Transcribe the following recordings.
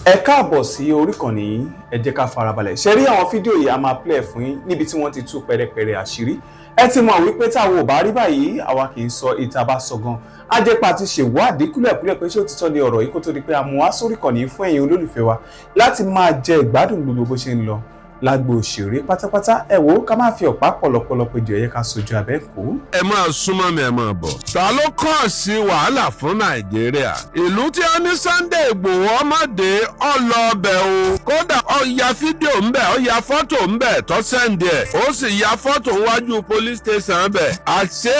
Ẹ káàbọ̀ sí orí ìkànnì yìí. Ẹ jẹ́ ká farabalẹ̀ ṣe rí àwọn fídíò yìí. A máa play fún yín níbi tí wọ́n ti tú pẹ̀rẹ̀pẹ̀rẹ̀ àṣírí. Ẹ ti mọ̀ wípé táwọn ò bá rí báyìí, àwa kì í sọ ìta bá sọ gan. Ajẹ́pà ti ṣèwádìí kúlẹ̀kúlẹ̀ pé ṣé òtítọ́ ni ọ̀rọ̀ yìí, kó tó di pé a mú wá sórí ìkànnì yìí fún ẹ̀yin olólùfẹ́ wa láti máa jẹ ìgbádùn gbogbo bó ṣe ń lọ lágbo òṣèré pátápátá. Ẹ wò ó, ká má fi ọ̀pá pọ̀lọpọ̀lọ péjọ, ẹ̀yẹ ká sojú abẹ́ kó. Ẹ máa súnmọ́ mi, ẹ máa bọ̀. Ta ló kàn sí wàhálà fún Nàìjíríà? Ìlú tí ó ní Sunday Ìgbòho ọmọdé ọlọ́ọ̀bẹ̀ o. Kódà ó ya fídíò ńbẹ̀, ó ya fọ́tò ńbẹ̀ tó send ẹ̀, ó sì ya fọ́tò wájú police station ńbẹ̀. Àṣé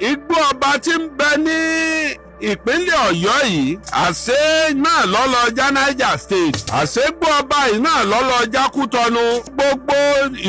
igbó ọba tí ń bẹ ní ìpínlẹ̀ Ọ̀yọ́ yìí, àṣé náà lọ́lọ́jà Niger State, àṣé igbó ọba yìí náà lọ́lọ́jà Kútọ́nù. Gbogbo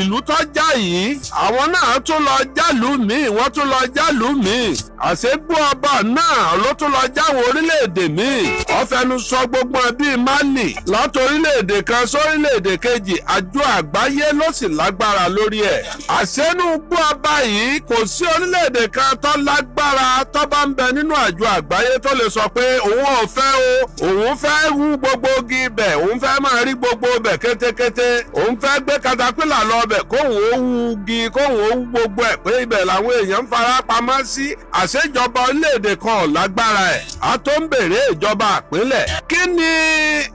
ìlú tó já yìí, àwọn náà tún lọ jálùú míì, wọ́n tún lọ jálùú míì. Àṣé igbó ọba náà ló tún lọ jáwọn orílẹ̀-èdè míì. Ó fẹnu sọ gbogbo bíi Mali, láti orílẹ̀-èdè kan sórílẹ̀-èdè kejì. Àjọ àgbáyé ló sì lágbára lórí ẹ̀. Àṣé inú igbó ọba yìí, kò sí orílẹ̀-èdè kan tó lágbára tó bá ń bẹ nínú àjọ àgbáyé tó lè sọ pé òun ò fẹ́ o, òun fẹ́ wú gbogbo igi ibẹ̀, òun fẹ́ máa rí gbogbo ibẹ̀ kétékété, òun fẹ́ gbé katapila lọ bẹ̀, kóun ó wú igi, kóun ó wú gbogbo ẹ̀, pé ibẹ̀ làwọn èèyàn ń fara pamọ́ sí. Àṣejọba orílẹ̀-èdè kan ò lágbára ẹ̀, a tó ń bèrè ìjọba àpínlẹ̀. Kí ni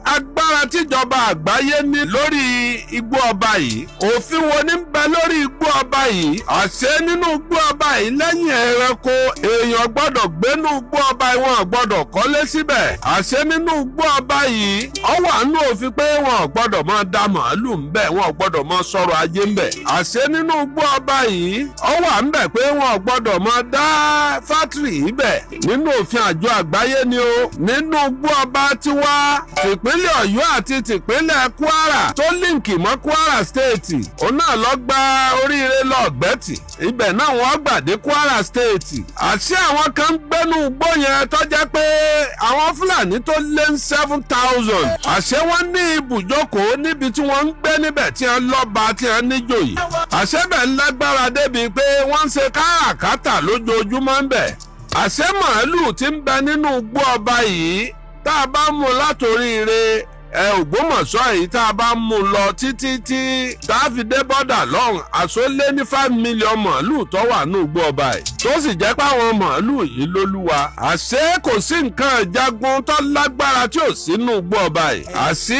agbára tíjọba àgbáyé ní lórí igbó ọba yìí? Òfin wo ní ń bẹ lórí igbó ọba yìí? Àṣé nínú igbó ọba yìí, lẹ́yìn ẹranko, èèyàn gbọ́dọ̀ gbénú igbó ọba yìí, wọn gbọ́dọ̀ kọ́lé síbẹ̀. Àṣé nínú igbó ọba yìí, ó wà nínú òfin pé wọn ò gbọ́dọ̀ máa da màálù ńbẹ̀, wọn ò gbọ́dọ̀ máa sọ̀rọ̀ ajé ńbẹ̀. Àṣé nínú igbó ọba yìí, ó wà ńbẹ̀ pé wọn ò gbọ́dọ̀ máa dá factory ibẹ̀. Nínú òfin àjọ àgbáyé ni o. Nínú igbó ọba tiwa, tìpínlẹ̀ Ọ̀yọ́ àti tìpínlẹ̀ Kwara tó link mọ́ Kwara State, òun náà lọ gba oríire lọ́ọ̀gbẹ́tì, ibẹ̀ náà wọ́n gbà dé Kwara State. Àṣé àwọn kan ń gbẹ́nu igbó yẹn tó jẹ́ pé àwọn Fúlàní tó lé ní 7,000, àṣé wọ́n ní ibùjókòó níbi tí wọ́n ń gbé níbẹ̀, tí wọ́n lọ́ba, tí wọ́n níjòyè. Àṣé bẹ̀ ń lágbára débi pé wọ́n ń ṣe káràkátà lójoojúmọ́ ń bẹ̀. Àṣé màálù tí ń bẹ nínú igbó ọba yìí, tá a bá mú látòríire ẹ Ògbómọ̀ṣọ́ yìí, tá a bá mú lọ títí tí tá a fi dé border lọ́hùn, àṣó lé ní 5 million màálù tó wà ní igbó ọba yìí, tó sì jẹ́ pé àwọn màálù yìí lólúwa. Àṣé kò sí nǹkan ìjagun tó lágbára tí ò sínú igbó ọba yìí. Àṣé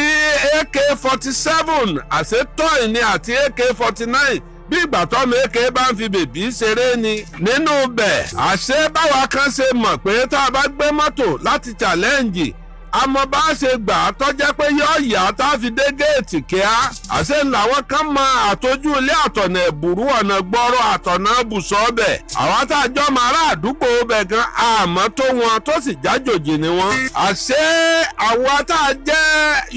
AK-47, àṣé toy ni, àti AK-49, bí ìgbà tọ́mọ èké bá ń fi baby ṣeré ni nínú bẹ̀. Àṣé báwa kan ṣe mọ̀ pé tá a bá gbé mọ́tò láti Challenge, àmọ́ bá a ṣe gbà á tọ́jẹ́ pé yóò yá tá a fi dé géètì kíá, àṣé làwọn kan mọ àtọ́jú ilé, àtọ̀nà ẹ̀bùrú, ọ̀nà gbọ́rọ̀, àtọ̀nà bùsọ̀ bẹ̀. Àwọn tá a jọ máa ará àdúgbò bẹ̀ gan àmọ́ tó wọn tó sì jájòjì ni wọ́n. Àṣé àwa tá a jẹ́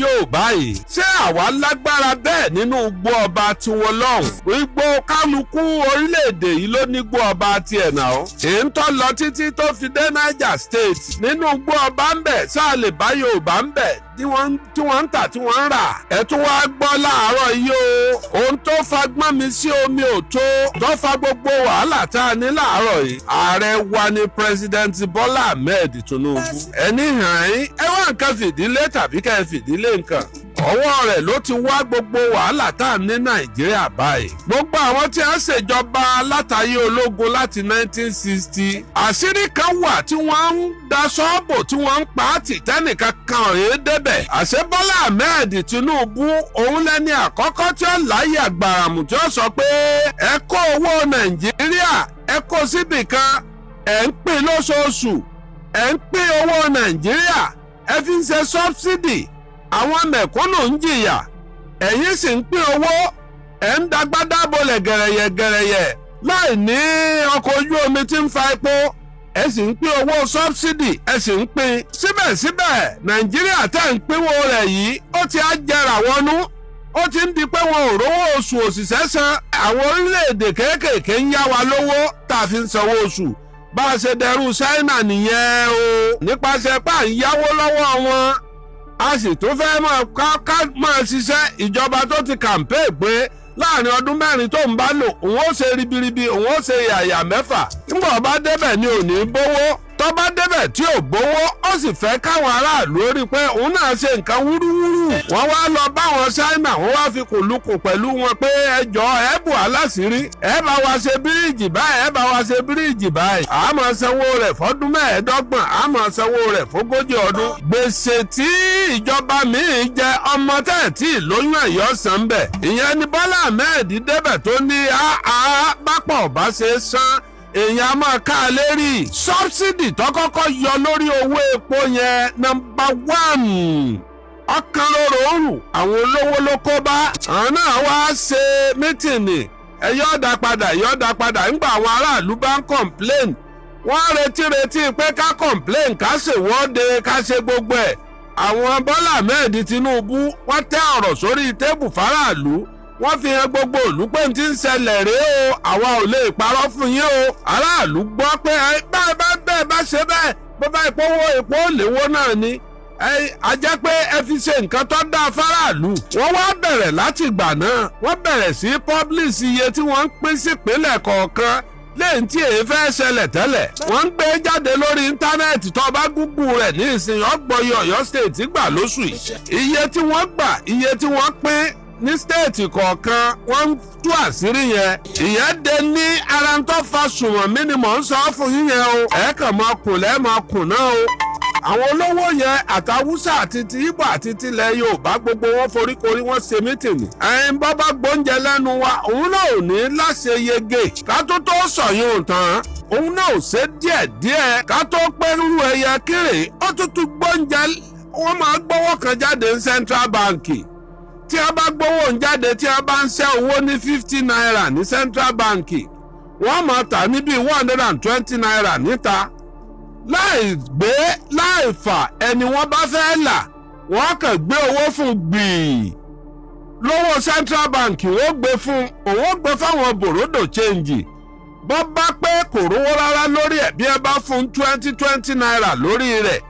Yorùbá yìí, ṣé àwa lágbára bẹ́ẹ̀ nínú igbó ọba tiwọn lọ́hùn? Igbó kálukú orílẹ̀-èdè yìí ló ní igbó ọba tiẹ̀ náà. Èyí ń tọ́ lọ títí tó fi dé Niger State, nínú igbó ọba ń bẹ̀, sáà lè bá Yorùbá ń bẹ̀ tí wọ́n ń tà, tí wọ́n ń rà. Ẹ tún wá gbọ́ láàárọ̀ yìí o, ohun tó fa gbọ́n mi sí omi ò tó, tó fa gbogbo wàhálà tá a ní láàárọ̀ yìí, ààrẹ wa ni President Bọ́lá Ahmed Tinubu. Ẹni hàn yín, ẹ wá nǹkan fìdílé tàbí kẹ́ ẹ fìdílé nǹkan, ọwọ́ rẹ̀ ló ti wá gbogbo wàhálà tá a ní Nàìjíríà báyìí. Gbogbo àwọn tí a ń ṣèjọba látàyè ológun láti 1960, àṣírí kan wà tí wọ́n ń da ṣọ́ọ̀bù, tí wọ́n ń pa á tì, tẹ́nìkan kan ò débẹ̀. Àṣé Bọ́lá Ahmed Tinubu, òun lẹ́ni àkọ́kọ́ tí ó láyè àgbàràmù tí ó sọ pé ẹ kó owó Nàìjíríà, ẹ kó síbì kan, ẹ ń pín lóṣooṣù, ẹ ń pín owó Nàìjíríà, ẹ fi ń ṣe subsidy, àwọn mẹ̀kúnnù ń jìyà, ẹ̀yin sì ń pín owó, ẹ̀ ń dagbádá bolẹ̀ gẹ̀rẹ̀yẹ̀ gẹ̀rẹ̀yẹ̀ láì ní ọkọ̀ ojú omi tí ń fa epo, ẹ sì ń pín owó subsidy, ẹ sì ń pín. Síbẹ̀síbẹ̀, Nàìjíríà tẹ̀ ń pínwó rẹ̀ yìí, ó ti á jẹrà wọnú, ó ti ń di pé wọn ò rówó oṣù òṣìṣẹ́ san. Àwọn orílẹ̀-èdè kéékèèké ń yá wa lówó tá a fi ń sanwó oṣù. Bá a ṣe dẹrú Ṣáínà nìyẹn o, nípasẹ̀ pà ń yáwó lọ́wọ́ wọn, a sì tún fẹ́ máa ká máa ṣiṣẹ́. Ìjọba tó ti campaign pé láàrin ọdún 4 tó ń bá lò, òun ó ṣe ribiribi, òun ó ṣe yàyà mẹ́fà, nígbà ọba débẹ̀ ni ò ní bówó. Tó bá débẹ̀ tí ò gbowó, ó sì fẹ́ káwọn aráàlú rí i pé òun náà ṣe nǹkan wúrúwúrú. Wọ́n wá lọ báwọn China, wọ́n wá fi kùlùkù pẹ̀lú wọn pé ẹjọ́ ẹ bù aláṣírí, ẹ bá wa ṣe bíríìjì báyìí, ẹ bá wa ṣe bíríìjì báyìí, a máa sanwó rẹ̀ fọ́dún 25, a máa sanwó rẹ̀ fógójì ọdún. Gbèsè tí ìjọba míì jẹ, ọmọ tẹ̀ tí lóyún ẹ̀yọ́ san bẹ̀. Ìyẹn ni Bọ́lá Ahmed débẹ̀ tó ní àá bápọ̀ bá ṣe san, èèyàn á máa ká a lérí. Subsidy tó kọ́kọ́ yọ lórí owó epo yẹn, number one, ọkàn lóró òrù àwọn olówó ló kó bá. Àwọn náà wá ṣe meeting, ẹ yọ̀ọ̀dà padà, yọ̀ọ̀dà padà. Ńgbà àwọn aráàlú bá ń complain, wọ́n retí retí pé ká complain, ká ṣèwọ́de, ká ṣe gbogbo ẹ̀. Àwọn Bọ́lá Ahmed Tinubu, wọ́n tẹ́ ọ̀rọ̀ sórí table fáráàlú, wọ́n fi hàn gbogbo ìlú pé n ti ń ṣẹlẹ̀ rèé o, àwa ò lè parọ́ fún yín o. Aráàlú gbọ́ pé bẹ́ẹ̀ bá bẹ́ẹ̀ bá ṣe bẹ́ẹ̀, bó bá ìpowó epo léwó náà ni, a jẹ́ pé ẹ fi ṣe nǹkan tó dáa fáráàlú. Wọ́n wá bẹ̀rẹ̀ láti ìgbà náà, wọ́n bẹ̀rẹ̀ sí publish iye tí wọ́n ń pín sípínlẹ̀ kọ̀ọ̀kan lẹ́yìn tí èyí fẹ́ ṣẹlẹ̀ tẹ́lẹ̀. Wọ́n ń gbé jáde lórí íńtánẹ́ẹ̀tì. Tó bá Google rẹ̀ ní ìsìn, ọgbọ̀nyẹ Ọ̀yọ́ State gbà lóṣù yìí, iye tí wọ́n gbà, iye tí wọ́n pín ní state kọ̀ọ̀kan, wọ́n ń tú àṣírí yẹn. Ìyẹn dé ní ara ń tó fa sùnmọ̀mí ni mò ń sọ fún yín yẹn o. Ẹ̀ kàn máa kùn lẹ́ẹ̀ máa kùn náà o. Àwọn olówó yẹn, àtàwùsà àti ti Ìgbò àti tilẹ̀ Yorùbá, gbogbo wọn foríkorí, wọn ṣe meeting. Ẹ̀yin bọ́ bá gbóúnjẹ lẹ́nu wa, òun náà ò ní láṣẹ yege. Ká tó tó sọ̀yún tán, òun náà ò ṣe díẹ̀ díẹ̀. Ká tó pẹ́ rú ẹyẹ kéré, ó tútù gbóúnjẹ. Wọ́n máa gbọ́wọ́ kan jáde ní Central Bank. Tí a bá gbowó ń jáde, tí a bá ń ṣẹ́ owó ní ₦50 ní Central Bank, wọ́n máa tà ní bíi ₦120 níta. Láì gbé láì fà, ẹni wọ́n bá fẹ́ là, wọ́n kàn gbé owó fún gbìí lówó Central Bank, wọ́n gbé fún òun, ó gbé fáwọn bureau de change. Bọ́ bá pé kò rówó rárá lórí ẹ̀, bí ẹ bá fún ₦20 20 lórí rẹ̀,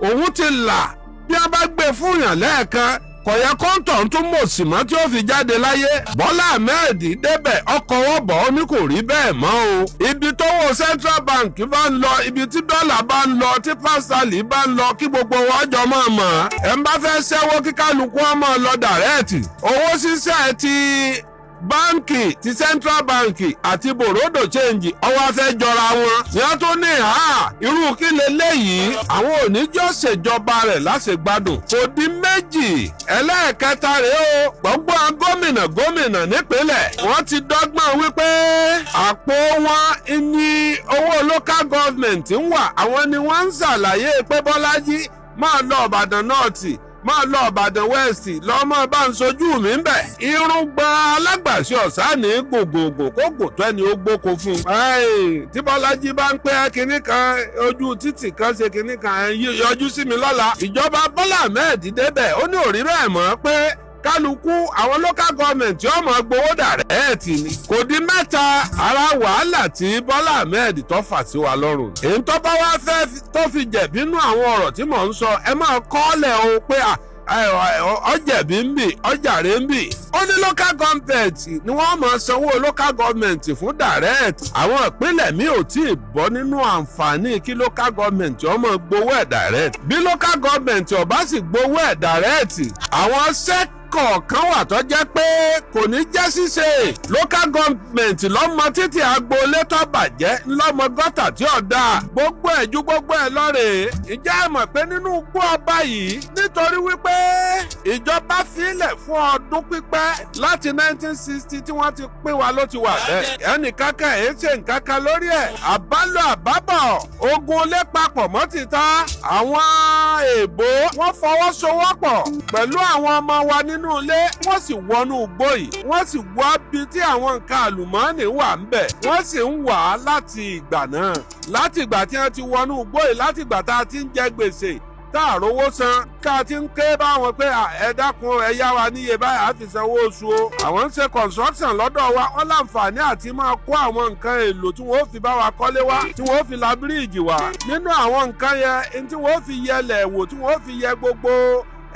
òun ti là. Bí a bá gbé fún yàn lẹ́ẹ̀kan, kò yẹ kóńtọ̀ tún mọ̀ sí mọ́ tí ó fi jáde láyé. Bọ́lá Ahmed débẹ̀, ọkọ̀ wọ́bọ̀, ó ní kò rí bẹ́ẹ̀ mọ́ o. Ibi tówó Central Bank bá ń lọ, ibi tí dọ́là bá ń lọ, tí pásítálì bá ń lọ, kí gbogbo wọn jọ máa mọ̀. Ẹ̀ ń bá fẹ́ ṣẹ́wó, kí kálukú ọmọ lọ direct. Owó ṣíṣẹ́ ti báǹkì, ti Central Bank àti bureau de change, ọwọ́ afẹ́ jọra wọn. Ní wọ́n tún ní ha irú kí leléyìí, àwọn oníjọ́ ṣèjọba rẹ̀ láṣẹgbádùn. Kò di méjì, ẹlẹ́ẹ̀kẹta rèé o. Gbogbo gómìnà gómìnà nípínlẹ̀, wọ́n ti dọ́gbọ́n wípé àpò wọn ní owó local government ń wà. Àwọn ni wọ́n ń ṣàlàyé pé Bọ́lájí máa lọ Ìbàdàn North, máa lọ Ìbàdàn West, lọ́mọ bá ń sojú mi ń bẹ̀. Irúgbọ́n alágbàṣe ọ̀sán ní gbogbogbò kó gò tó ẹni ó gbóko fún un. Tí Bọ́lájí bá ń pẹ́ kinní kan, ojú títì kan ṣe kinní kan, yọjú sí mi lọ́la. Ìjọba Bọ́lá Ahmed débẹ̀, ó ní òrí bẹ́ẹ̀ mọ́, pé kálukú àwọn local government yóò máa gbowó direct ni. Kò di mẹ́ta, ara wàhálà tí Bọ́lá Ahmed tó fà sí wa lọ́rùn. Èyí tó bá wá fẹ́ tó fi jẹ̀bi nínú àwọn ọ̀rọ̀ tí mò ń sọ, ẹ máa kọ́lẹ̀ o pé ọjẹ̀bi ń bì, ọjàre ń bì. Ó ní local government ni wọ́n máa sanwó local government fún direct. Àwọn ìpínlẹ̀ mi ò tí ì bọ́ nínú àǹfààní kí local government ó máa gbowó ẹ̀ direct. Bí local government ò bá sì gbowó ẹ̀ direct, àwọn sẹ́k kọ̀ọ̀kan wà tó jẹ́ pé kò ní jẹ́ ṣíṣe. Local government lọ́mọ títí agboolé tó bàjẹ́, ńlọ́mọ gọ́tà tí ò dáa, gbogbo ẹ̀ ju gbogbo ẹ̀ lọ́rẹ̀. Ìjẹ́ ẹ mọ̀ pé nínú igbó ọba yìí, nítorí wípé ìjọba filẹ̀ fún ọdún pípẹ́, láti 1960 tí wọ́n ti pín wa ló ti wà bẹ́ẹ̀, ẹnìkankan èé ṣe nǹkan kan lórí ẹ̀. Àbálò àbábọ̀, ogun olé papọ̀ mọ́ ti ta àwọn èèbó, wọ́n fọwọ́sowọ́pọ̀ pẹ̀lú àwọn ọmọ wa nínú ilé, wọ́n sì wọnú igbó yìí, wọ́n sì wá bí tí àwọn nǹkan àlùmọ́ọ́nì wà ń bẹ̀, wọ́n sì ń wà á láti ìgbà náà. Láti ìgbà tí wọ́n ti wọnú igbó yìí, láti ìgbà tá a ti ń jẹ gbèsè, tá a rówó san, ká a ti ń ké báwọn pé ẹ dákun, ẹ yá wa níye báyìí, á fi sanwó oṣù o. Àwọn ń ṣe construction lọ́dọ̀ wa, wọ́n láǹfààní àti máa kó àwọn nǹkan èlò tí wọ́n ó fi bá wa kọ́lé wá, tí wọ́n ó fi la bíríìjì wá. Nínú àwọn nǹkan yẹn, tí wọ́n ó fi yẹlẹ̀ wò, tí wọ́n ó fi yẹ gbogbo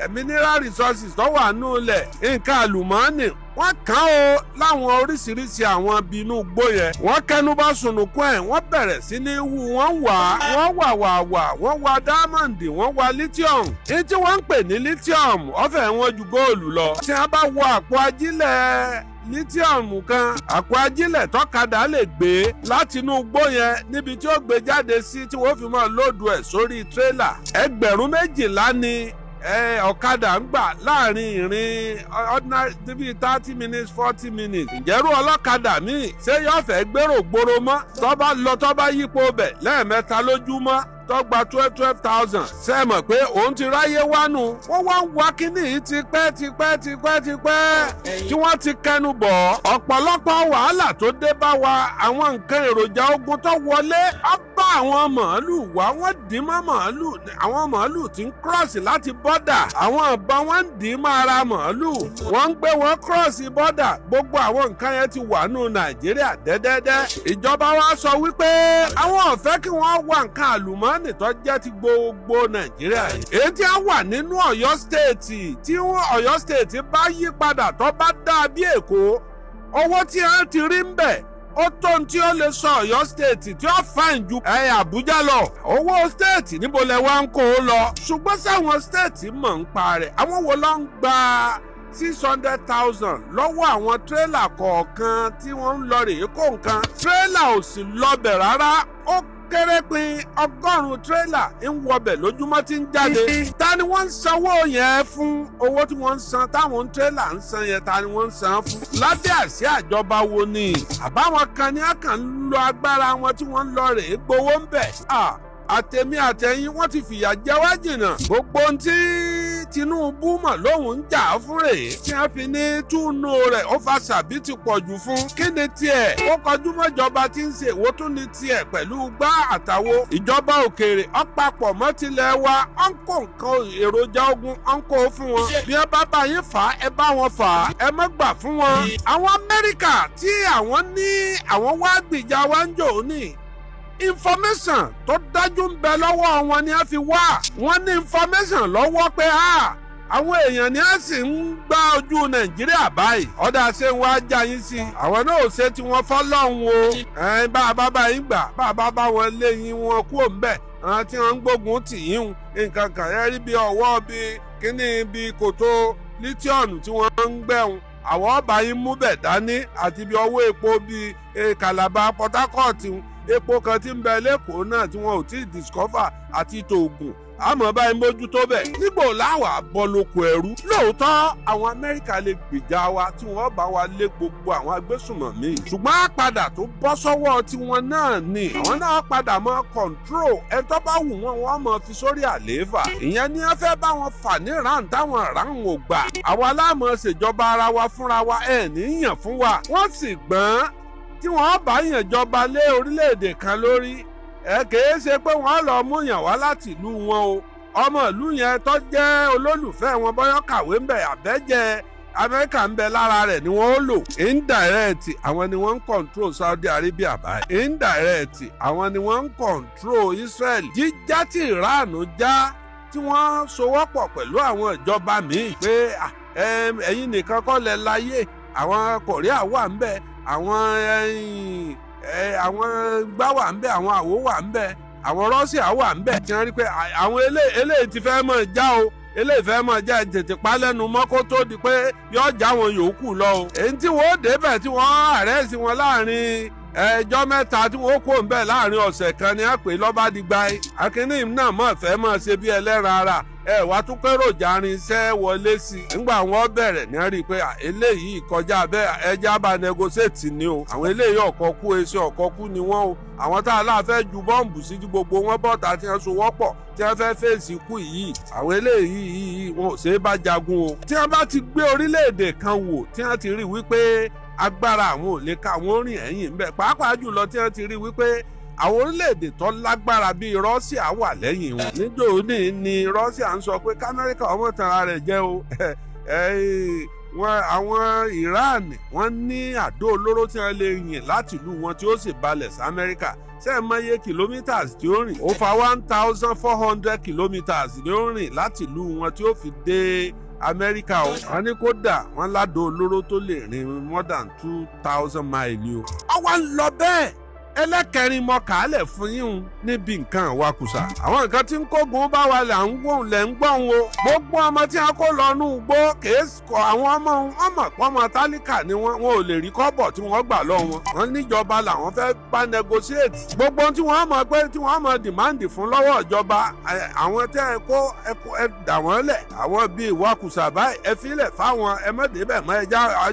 Mineral resources tó wà nù lẹ̀, nǹkan àlùmọ́ọ́nì, wọ́n kàn ó láwọn oríṣiríṣi àwọn bínú gbó yẹn. Wọ́n kẹnu bá sunùkún ẹ̀, wọ́n bẹ̀rẹ̀ sí ní wú. Wọ́n wà, wọ́n wà wà wà, wọ́n wà diamond, wọ́n wà lithium. Ní tí wọ́n ń pè ní lithium, ọ̀fẹ́ wọn ju góòlù lọ. Tí wọ́n bá wọ àpò ajílẹ̀ lithium kan, àpò ajílẹ̀ tọ́kadà lè gbé láti inú igbó yẹn níbi tí ó gbé jáde sí, tí wọ́n fi máa load ẹ̀ sórí tírélà, 12,000 ni ọ̀kadà ń gbà láàrin ìrìn ordinary bíi 30 minutes, 40 minutes. Ǹjẹ́rú ọlọ́kadà míì ṣé yóò fẹ́ gbèrò gbòòrò mọ́? Tó bá lọ, tó bá yípo bẹ̀ lẹ́ẹ̀mẹ́ta lójúmọ́, tó gba 12,000, ṣe é mọ̀ pé òun ti ráyé wánu? Wọ́n wá ń wá kínní yìí tipẹ́ tipẹ́ tipẹ́ tipẹ́ tí wọ́n ti kẹnu bọ̀. Ọ̀pọ̀lọpọ̀ wàhálà tó dé bá wa, àwọn nǹkan èròjà ogun tó wọlé, á bá àwọn màálù wá, wọ́n dín mọ́ màálù. Àwọn màálù tí ń cross láti border, àwọn ìbọn wọn ń dín mọ́ ara màálù, wọ́n ń gbé wọn cross border. Gbogbo àwọn nǹkan yẹn ti wà nù Nàìjíríà dẹ́dẹ́dẹ́. Ìjọba wa sọ wípé àwọn ò fẹ́ kí wọ́n wá nǹkan àlùmọ́ọ́nì tó jẹ́ ti gbogbo Nàìjíríà yìí. Èyí tí a wà nínú Ọ̀yọ́ State, tí Ọ̀yọ́ State bá yí padà, tó bá dáa bí Èkó, owó tí a ti rí ń bẹ̀ ó tó ohun tí ó lè sọ Ọ̀yọ́ State tí ó fine ju ẹ̀ Àbújá lọ. Owó state, níbo lẹ wá ń kó o lọ? Ṣùgbọ́n sáwọn state mọ̀ ń pa rẹ̀? Àwọn wo ló ń gba 600,000 lọ́wọ́ àwọn tírélà kọ̀ọ̀kan tí wọ́n ń lọ rèé kó nǹkan? Tírélà ò sì lọbẹ̀ rárá. Ó kéré pin 100 tírélà ń wọbẹ̀ lójúmọ́ tí ń jáde. Ta ni wọ́n ń sanwó yẹn fún? Owó tí wọ́n ń san, táwọn tírélà ń san yẹn, ta ni wọ́n ń san fún? Lábẹ́ àsíá àjọba wo ni? Àbáwọn kan ní àkàn ń lo agbára wọn tí wọ́n ń lọ rèé gbowó ń bẹ̀. Àtẹ̀mí àtẹ̀yìn, wọ́n ti fìyà jẹ wá jìnnà. Gbogbo ohun tí Tinubu mọ̀ lóhùn ń jà fún rèé, tí wọ́n fi ní túnú rẹ̀ ó fa sàbí ti pọ̀ jù fún. Kí ni tiẹ̀? Ó kọjú mọ́jọba tí ń ṣe, èwo tún ni tiẹ̀ pẹ̀lú gbá àtàwo ìjọba òkèèrè ọ̀pápọ̀ mọ́ tilẹ̀ wa? Ọ̀ ń kó nǹkan èròjà ogun, ọ̀ ń kó fún wọn. Bí wọ́n bá bá yín fà á, ẹ bá wọn fà á, ẹ má gbà fún wọn. Àwọn Amẹ́ríkà tí àwọn ní àwọn wá gbìjà wa ń jò ní information tó dájú ń bẹ lọ́wọ́ wọn ni a fi wá. Wọ́n ní information lọ́wọ́ pé a àwọn èèyàn ni a sì ń gbá ojú Nàìjíríà báyìí. Ọ̀dà ṣé ń wá já yín sí? Àwọn náà ò ṣe tí wọ́n fọ́lọ́hún o. Ẹ̀ẹ́n, bá a bá bá yín gbà, bá a bá bá wọn lé yín wọn kúrò ńbẹ̀, àwọn tí wọ́n ń gbógun tì yín nǹkan kan ẹ rí bí ọwọ́ bí kíní bí kòtò lithium tí wọ́n ń gbẹ̀hún, àwọn ọba yín mú bẹ̀ dání, àti bí ọwọ́ epo bíi Calabar, Port Harcourt, epo kan tí ń bẹ lẹ́kọ̀ọ́ náà tí wọn ò tí ì discover, àti tòògùn àmọ́ báyìí mójútó bẹ̀. Nígbò láwà bọ́ lóko ẹrú? Lóòótọ́, àwọn Amẹ́ríkà lè gbèjà wa tí wọ́n bá wa lé gbogbo àwọn agbésùnmọ̀mí, ṣùgbọ́n á padà tó bọ́ sọ́wọ́ tiwọn náà ni. Àwọn náà padà mọ́ control ẹ tó bá wù wọ́n, wọ́n mọ̀ fi sórí àlééfà. Ìyẹn ni wọ́n fẹ́ bá wọn fà ní round, táwọn round ò gbà. Àwa láàmú ṣèjọba ara wa fúnra wa, ẹ̀ níyàn fún wa. Wọ́n sì gbọ́n. Tí wọ́n bá yàn jọba lé orílẹ̀-èdè kan lórí ẹ, kìí ṣe pé wọ́n lọ mú yàn wá láti ìlú wọn o. Ọmọ ìlú yẹn tó jẹ́ olólùfẹ́ wọn, bọ́yọ́ kàwé ń bẹ̀, àbẹ́jẹ́ Amẹ́ríkà ń bẹ lára rẹ̀ ni wọ́n ó lò. Indirect, àwọn ni wọ́n ń control Saudi Arabia báyìí. Indirect, àwọn ni wọ́n ń control Israel. Jíjá tí Iran já, tí wọ́n sowọ́pọ̀ pẹ̀lú àwọn ìjọba míì pé ẹ̀yin nìkan kọ́ lẹ láyé, àwọn Korea wà ń bẹ̀, àwọn gbá wà ń bẹ̀, àwọn àwo wà ń bẹ̀, àwọn Russia wà ń bẹ̀, tí wọ́n rí pé àwọn eléyìí ti fẹ́ mọ̀ já o, eléyìí fẹ́ mọ̀ já, tètè pa lẹ́nu mọ́ kó tó di pé yóò já wọn yòókù lọ o. Èyí tí wọ́n débẹ̀, tí wọ́n arrest wọn láàrin ẹjọ́ 3, tí wọ́n kó ń bẹ̀ láàrin ọ̀sẹ̀ kan ni, á pè lọ́ba dìgbà akínní náà mọ̀ fẹ́ mọ̀ ṣe bí ẹlẹ́ran ara ẹ wá tún kéròjà irinṣẹ́ wọlé sí i. Nígbà wọn bẹ̀rẹ̀ ní rí i pé eléyìí kọjá bẹ́ẹ̀, ẹja bá negotiate ni o. Àwọn eléyìí ọ̀kọ́ kú esi, ọ̀kọ́ kú ni wọ́n o. Àwọn tá a láà fẹ́ ju bọ́ǹbù sí, tí gbogbo wọn bọ́ta, tí wọ́n so wọ́pọ̀, tí wọ́n fẹ́ fèsì kú yìí, àwọn eléyìí yìí wọn ò ṣeé bá jagun o. Tí wọ́n bá ti gbé orílẹ̀-èdè kan wò, tí wọ́n ti rí wípé agbára àwọn ò lè ká àwọn rìn ẹ̀yìn ńbẹ̀, pàápàá jùlọ tí wọ́n ti rí wípé àwọn orílẹ̀-èdè tó lágbára bíi Russia wà lẹ́yìn wọn. Níjó ní ni Russia ń sọ pé k'Amẹ́ríkà ọmọ tanra rẹ̀ jẹ́ o. Wọn àwọn Iran, wọ́n ní àdó olóró tí wọ́n lè yìn láti ìlú wọn tí ó sì balẹ̀ sí Amẹ́ríkà. Ṣé ẹ mọye kilometers tí ó rìn? Ó fa 1,400 kilometers ní ó rìn láti ìlú wọn tí ó fi dé Amẹ́ríkà o. Wọ́n ní kódà wọ́n ládò olóró tó lè rìn more than 2,000 miles o. Ọwọ́ ń lọ bẹ́ẹ̀. Ẹlẹ́kẹrin mọ kàálẹ̀ fún yín níbi nǹkan ìwakùsà. Àwọn nǹkan tí ń kógun bá wa là ń wò lẹ̀ ń gbọ́n o. Gbogbo ọmọ tí a kó lọ nú igbó kèé kọ àwọn ọmọ wọn mọ̀ pọ́mọ tálíkà ni wọ́n, wọn ò lè rí kọ́bọ̀ tí wọ́n gbà lọ wọn. Wọ́n níjọba làwọn fẹ́ bá negotiate. Gbogbo tí wọ́n mọ̀ pé tí wọ́n mọ̀ demand fún lọ́wọ́ ìjọba, àwọn tẹ́ ẹ kó ẹ dà wọ́n lẹ̀, àwọn bíi ìwakùsà báyìí, ẹ filẹ̀ fáwọn, ẹ má débẹ̀ mọ́, ẹ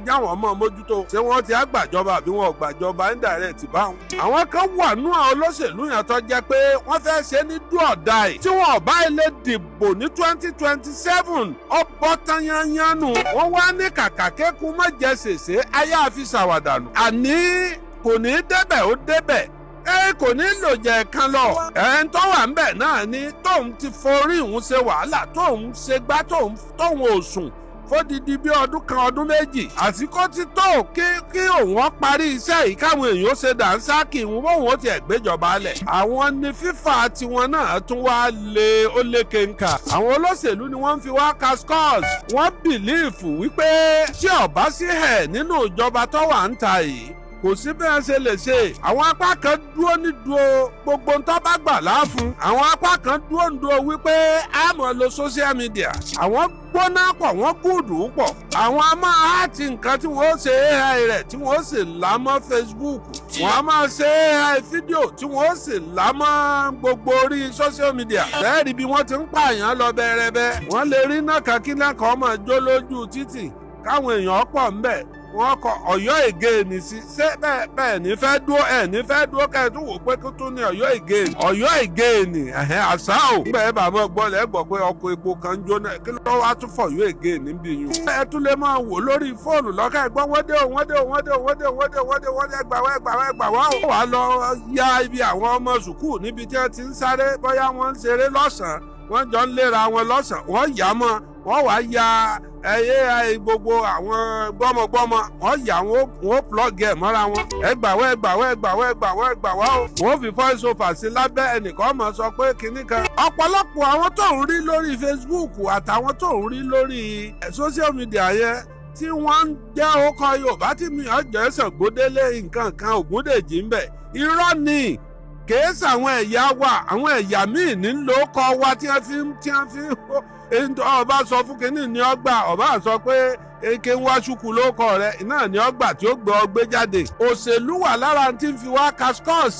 já wọn mọ́ mójútó. Ṣé wọ́n ti á gbàjọba àbí wọn ò gbàjọba indirect báwọn? Àwọn kan wà nú àwọn olóṣèlú yẹn tó jẹ́ pé wọ́n fẹ́ ṣe ní do or die. Tí wọn ò bá ilé dìbò ní 2027, ó bọ́ tán yányán nù. Wọ́n wá ní kàkà kékun má jẹ sèse, ayé àfi ṣàwàdànù. Àní kò ní débẹ̀, ó débẹ̀, ẹ kò ní lò jẹ kan lọ. Ẹ ń tó wà ńbẹ̀ náà ni tóun ti forí ìhun ṣe wàhálà, tóun ṣe gbá, tóun ò sùn fódìdí bí ọdún kan, ọdún 2, àsìkò ti tó kí òun ó parí iṣẹ́ yìí, káwọn èèyàn ó ṣe dànsákì ìhun, bóun ó tiẹ̀ gbéjọba lẹ̀. Àwọn ní fífà tiwọn náà tún wá lé ó léke ńkà. Àwọn olóṣèlú ni wọ́n ń fi wá ka scores. Wọ́n believe wípé tí ọ̀bá sí ẹ̀ nínú ìjọba tó wà ń ta yìí, kò sí bí wọ́n ṣe lè ṣe. Àwọn apá kan dúró ní dúró gbogbo ń tó bá gbà láàfún. Àwọn apá kan dúró ń dúró wípé a máa lo social media. Àwọn gbóná pọ̀, wọ́n gùdù pọ̀. Àwọn a máa àti nǹkan tí wọ́n ṣe AI rẹ̀ tí wọ́n sì là mọ́ Facebook. Wọ́n á máa ṣe AI fídíò tí wọ́n sì là mọ́ gbogbo orí social media. Bẹ́ẹ̀ rí bí wọ́n ti ń pààyàn lọ bẹ́ẹ̀rẹ́bẹ́. Wọ́n lè rí náà kan kí náà kàn máa jó lójú títì, káwọn èèyàn pọ̀ ńbẹ̀, wọ́n kọ Ọ̀yọ́ again sí. Ṣé bẹ́ẹ̀ bẹ́ẹ̀ ní fẹ́ dúró, ẹ̀ ní fẹ́ dúró kẹ́ ẹ̀ tún wò pé kí tún ní Ọ̀yọ́ again, Ọ̀yọ́ again, ẹ̀hẹ́n àṣà ò. Nígbà ẹ bá mọ̀ gbọ́ lẹ́ gbọ́ pé ọkọ̀ epo kan ń jóná, kí ló wá tún fọ̀ Ọ̀yọ́ again níbí yín. Ẹ tún lè máa wò lórí fóònù lọ́kà ẹ̀ gbọ́, wọ́n dé o, wọ́n dé o, wọ́n dé o, wọ́n dé o, wọ́n dé o, wọ́n dé o, wọ́n dé, gbà wá, gbà wá, gbà wá o. Wàá lọ ya ibi àwọn ọmọ sùkúù níbi tí wọ́n ti ń sáré, bóyá wọ́n ń ṣeré lọ́sàn-án, wọ́n jọ ń léra wọn lọ́sàn-án, wọ́n yà á mọ́. Wọ́n wàá ya ẹyẹ gbogbo àwọn gbọ́mọgbọ́mọ, wọ́n yà wọ́n, wọ́n plug ẹ̀ mọ́ra wọn. Ẹ gbà wá, ẹ gbà wá, ẹ gbà wá, ẹ gbà wá, ẹ gbà wá o. Wọ́n fi voice over sí lábẹ́, ẹnìkan máa sọ pé kinní kan. Ọ̀pọ̀lọpọ̀ àwọn tó ń rí lórí Facebook àtàwọn tó ń rí lórí social media yẹn tí wọ́n ń jẹ́ orúkọ Yorùbá tí mi ọjọ́ Ṣàngódélé nǹkan kan Ògúndèjì ń bẹ̀, irọ́ ni, kìí sàwọn ẹ̀yà wa. Àwọn ẹ̀yà míì ní ló kọ́ wa tí wọ́n fi ọba sọ fún kínní ní ọgbà ọba sọ pé eke ń wá ṣùkú ló kọ rẹ náà ní ọgbà tí ó gbé ọ gbé jáde. Òṣèlú wà lára tí ń fi wá cascos.